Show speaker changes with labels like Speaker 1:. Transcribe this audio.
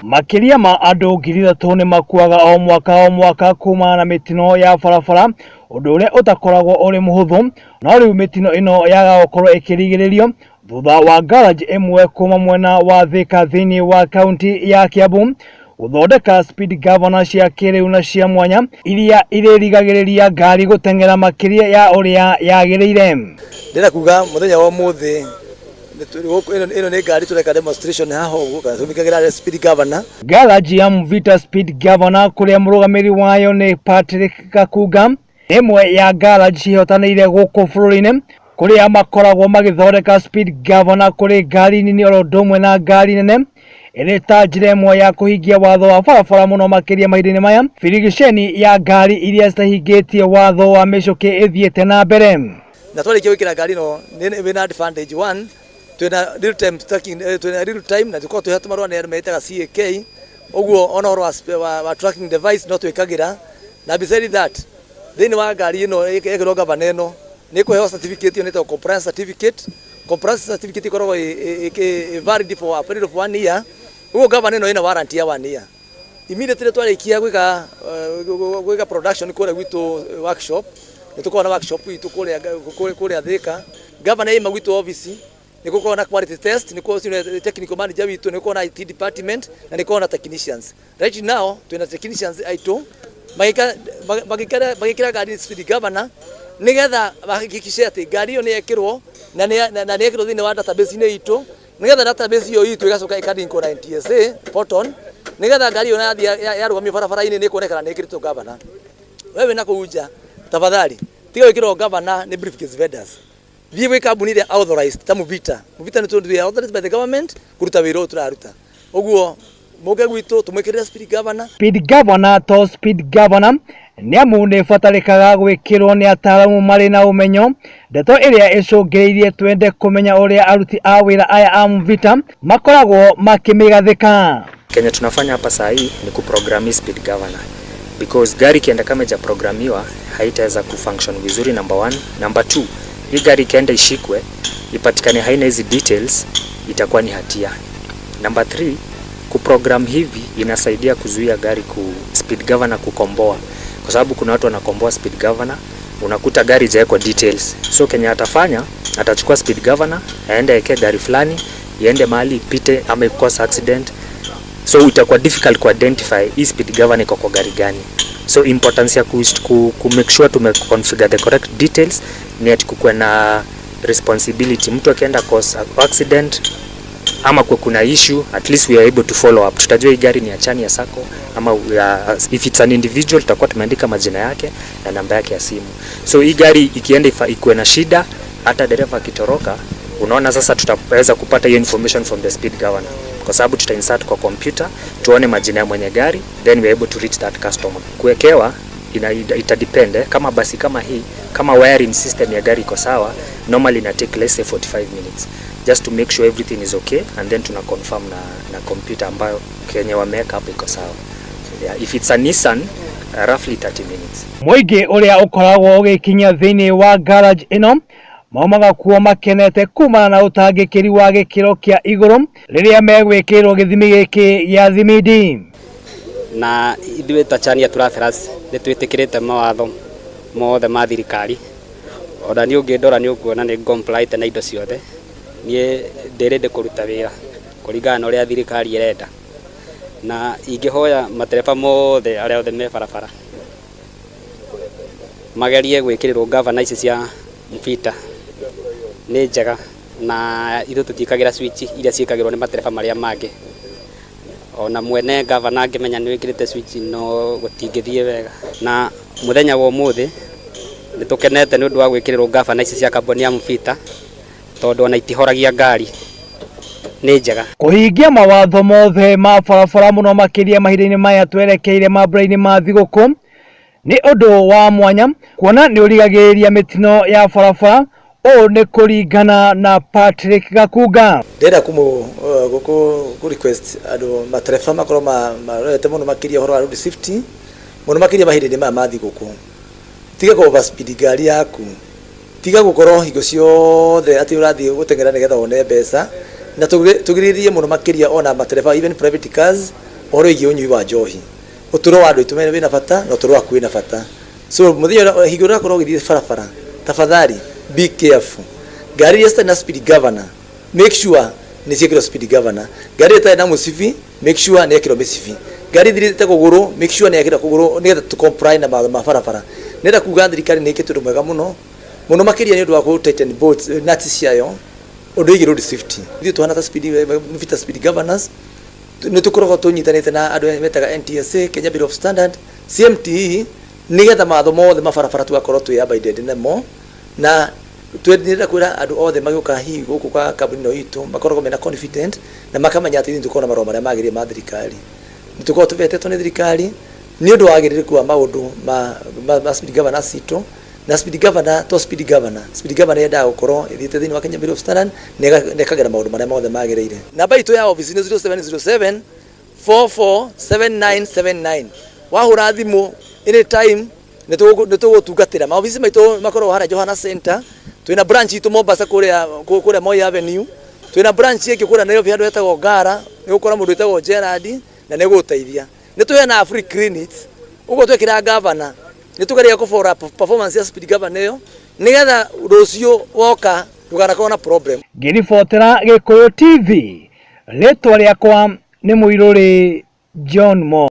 Speaker 1: Makĩria ma andũ 3,000 nĩ makuaga o mwaka o mwaka kumana na mĩtino ya barabara, ũndũ ũrĩa ũtakoragwo ũrĩ mũhũthũ, no rĩu mĩtino ĩno yaga gũkorwo ĩkĩrigĩrĩrio thutha wa garage ĩmwe kuma mwena wa Thika thĩinĩ wa kaunti ya Kiambu gũthondeka speed governor cia kĩrĩu na cia mwanya iria irĩrigagĩrĩria ngari gũteng'era makĩria ya ũrĩa yagĩrĩire.
Speaker 2: Ndĩrenda kuga mũthenya wa ũmũthĩ ĩno nĩ ngari tũreka demonstration haha ũguo kana tũmĩkagĩra speed governor.
Speaker 1: Garage ya Mvita Speed Governor kũrĩa mũrũgamĩrĩri wayo nĩ Patrick Gakunga nĩ ĩmwe ya garage cihotanĩire gũkũ bũrũri-inĩ kũrĩa makoragwo magĩthondeka speed governor kũrĩ ngari nini oro ũndũ ũmwe na ngari nene ĩrĩ ta njĩra ĩmwe ya kũhingia watho wa barabara mũno makĩria mahinda-inĩ maya birigiceni ya ngari iria citahingĩtie watho wa mĩcũkĩ ĩthiĩte na mbere.
Speaker 2: Na twarĩkia gwĩkĩra ngari ĩno wĩna advantage one, twĩna real time tracking, twĩna real time na tũkorwo twĩha marũa nĩ andũ metaga CAK ũguo ona ũhoro wa tracking device no twĩkagĩra. Na beside that, thĩinĩ wa ngari ĩno ĩkĩrwo governor ĩno nĩ ĩkũheo certificate ĩyo nĩtagwo compliance certificate. Compliance certificate ĩkoragwo ĩ valid for a period of one year. Ũguo governor ĩno ĩna warranty ya one year. Immediately twarĩkia gwĩka production kũrĩa gwitũ workshop, nĩ tũkoragwo na workshop itũ kũrĩa Thika. Governor ĩma gwitũ office nĩ gũkoragwo na quality test, nĩ gũkoragwo technical manager witũ, nĩ gũkoragwo na IT department na nĩ gũkoragwo na technicians. Right now twĩna technicians aitũ magĩkĩra ngari speed governor nĩgetha mahakikishe atĩ ngari ĩyo nĩ yekĩrwo na nĩ yekĩrwo thĩinĩ wa database-inĩ itũ, nĩgetha database ĩyo itũ ĩgacoka ĩkalinkwo na NTSA portal, nĩgetha ngari ĩyo yathiĩ yarũgamio barabara-inĩ nĩ ĩkuonekana nĩ ĩkĩrĩtwo governor. Wewe wĩna kũu nja, tafadhali tiga gwĩkĩrwo governor nĩ briefcase vendors. Thiĩ gwĩ kambuni ĩrĩa authorized ta Mvita. Mvita nĩ tondũ we are authorized by the government kũruta wĩra ũyũ tũraruta. Ũguo mũke gwitũ tũmwĩkĩrĩre speed governor.
Speaker 1: Speed governor to speed governor nĩ amu nĩ ĩbatarĩkaga gwĩkĩrwo nĩ ataaramu marĩ na ũmenyo, ndeto ĩrĩa ĩcũngĩrĩirie twende kũmenya ũrĩa aruti a wĩra aya a Mvita makoragwo makĩmĩgathĩka.
Speaker 3: Kenye tunafanya hapa saa hii ni kuprogram speed governor, because gari ikienda kama haijaprogramiwa haitaweza kufunction vizuri, number one. Number two, hii gari ikienda ishikwe ipatikane haina hizi details itakuwa ni hatia. Number three, kuprogram hivi inasaidia kuzuia gari ku speed governor kukomboa, kwa sababu kuna watu wanakomboa speed governor, unakuta gari haijawekwa details. So kenye atafanya, atachukua speed governor aende aeke gari fulani, iende mahali ipite ama icause accident, so itakuwa difficult ku identify hii speed governor iko kwa gari gani. So importance ya ku make sure tume configure the correct details ni ati kukuwe na responsibility. Mtu akienda cause accident ama kwa kuna issue, at least we are able to follow up. Tutajua hii gari ni ya Chania Sacco ama if it's an individual tutakuwa tumeandika majina yake na namba yake ya simu. So hii gari ikienda ikuwe na shida, hata dereva akitoroka, unaona sasa tutaweza kupata hiyo information from the speed governor, kwa sababu tuta insert kwa computer tuone majina ya mwenye gari, then we are able to reach that customer. Kuwekewa ita depend, kama basi kama hii, kama wiring system ya gari iko sawa, normally ina take, let's say, 45 minutes just to make sure everything is okay, and then tuna confirm na computer ambayo kenye wameweka hapo iko sawa. Yeah, if it's a Nissan, roughly 30 minutes.
Speaker 1: Mũingĩ ũrĩa ũkoragwo ũgĩkinya thĩinĩ wa garage ĩno maumaga kuo makenete kumana na ũtangĩkĩri wa gĩkĩro kĩa igũrũ rĩrĩa megwĩkĩrwo gĩthimi gĩkĩ gĩa thimindi.
Speaker 4: Na ithuĩ ta Chania Travelers nĩ twĩtĩkĩrĩte mawatho mothe ma thirikari. Ona niĩ ũngĩndora nĩ ũkuona nĩ compliant na indo ciothe. Niĩ ndĩrĩ kũruta wĩra kũringana na ũrĩa thirikari ĩrenda, na ingĩhoya matereba mothe arĩa othe me barabara magerie gwĩkĩrĩrwo gavana ici cia Mvita. Nĩ njega na ithuĩ tũtiĩkagĩra switch iria ciĩkagĩrwo nĩ matereba marĩa mangĩ. Ona mwene gavana angĩmenya nĩ wĩkĩrĩte switch no gũtingĩthiĩ wega. Na mũthenya wa ũmũthĩ nĩ tũkenete nĩ ũndũ wa gwĩkĩrĩrwo gavana ici cia kambuni ya Mvita, tondũ ona itihoragia ngari, nĩ njega.
Speaker 1: Kũhingia mawatho mothe ma barabara mũno makĩria mahinda-inĩ maya twerekeire mambura-inĩ ma thigũkũ nĩ ũndũ wa mwanya kuona nĩ ũrigagĩrĩria mĩtino ya barabara. Ũũ nĩ kũringana na Patrick Gakunga.
Speaker 2: Ndĩrenda kũ request andũ matereba makorwo marorete mũno makĩria ũhoro wa road safety, mũno makĩria mahinda-inĩ maya ma thigũkũ. Tiga kũ overspeed ngari yaku, tiga gũkorwo hingo ciothe atĩ ũrathiĩ gũteng'era nĩgetha wone mbeca, na tũgirĩrĩrie mũno makĩria ona matereba, even private cars. Ũhoro wĩgiĩ ũnyui wa njohi, ũtũro wa andũ aitũ wĩna bata na ũtũro waku wĩna bata. So mũthenya hingo ũrakorwo ũgĩthiĩ barabara, tafadhali be careful. Ngari iria citarĩ na speed governor, make sure nĩ ciĩkĩrwo speed governor. Ngari ĩtarĩ na mũcibi, make sure nĩ yekĩrwo mĩcibi. Ngari ĩthirĩte kũgũrũ, make sure nĩ yekĩrwo kũgũrũ, nĩgetha tũ comply na mawatho ma barabara. Nĩenda kuga thirikari nĩ ĩkĩte ũndũ mwega mũno mũno makĩria nĩ ũndũ wa kũ tighten bolts, nuts ciayo, ũndũ wĩgiĩ road safety. Ithuĩ tũhana ta speed Mvita speed governors, nĩ tũkoragwo tũnyitanĩte na andũ metaga NTSA, Kenya Bureau of Standard, CMTE, nĩgetha mawatho mothe ma barabara tũgakorwo twĩ abided namo. Na twendete kwĩra andũ othe magĩũka hihi gũkũ kwa kambuni ĩno itũ makoragwo mena confident na makamenya atĩ ithuĩ tũkoragwo na marũa marĩa magĩrĩire ma thirikari. Nĩ tũkoragwo tũbetetwo nĩ thirikari nĩ ũndũ wa wagĩrĩrĩku wa maũndũ ma speed governors citũ. Na speed governor to speed governor, speed governor yendaga gũkorwo ĩthiĩte thĩinĩ wa Kenya Bureau of Standard na ĩkagera maũndũ marĩa mothe magĩrĩire. Namba itũ ya office nĩ 0707 447979. Wahũra thimũ anytime nĩ tũgũtungatĩra. Maobici maitũ makoragwo harĩa Johana Center. Twĩna branch itũ Mombasa kũrĩa Moi Avenue. Twĩna branch ĩngĩ kũrĩa Nairobi handũ hetagwo Ngara, nĩ gũkora mũndũ wĩtagwo Gerard na nĩ gũgũteithia. Nĩ tũheanaga free clinics, ũguo twekĩra governor nĩ tũgeria kũ follow up performance ya speed governor ĩyo, nĩgetha rũciũ woka ndũganakorwo na problem.
Speaker 1: Ngĩribotera Gĩkũyũ TV, rĩtwa rĩakwa nĩ Mũirũrĩ John Mo.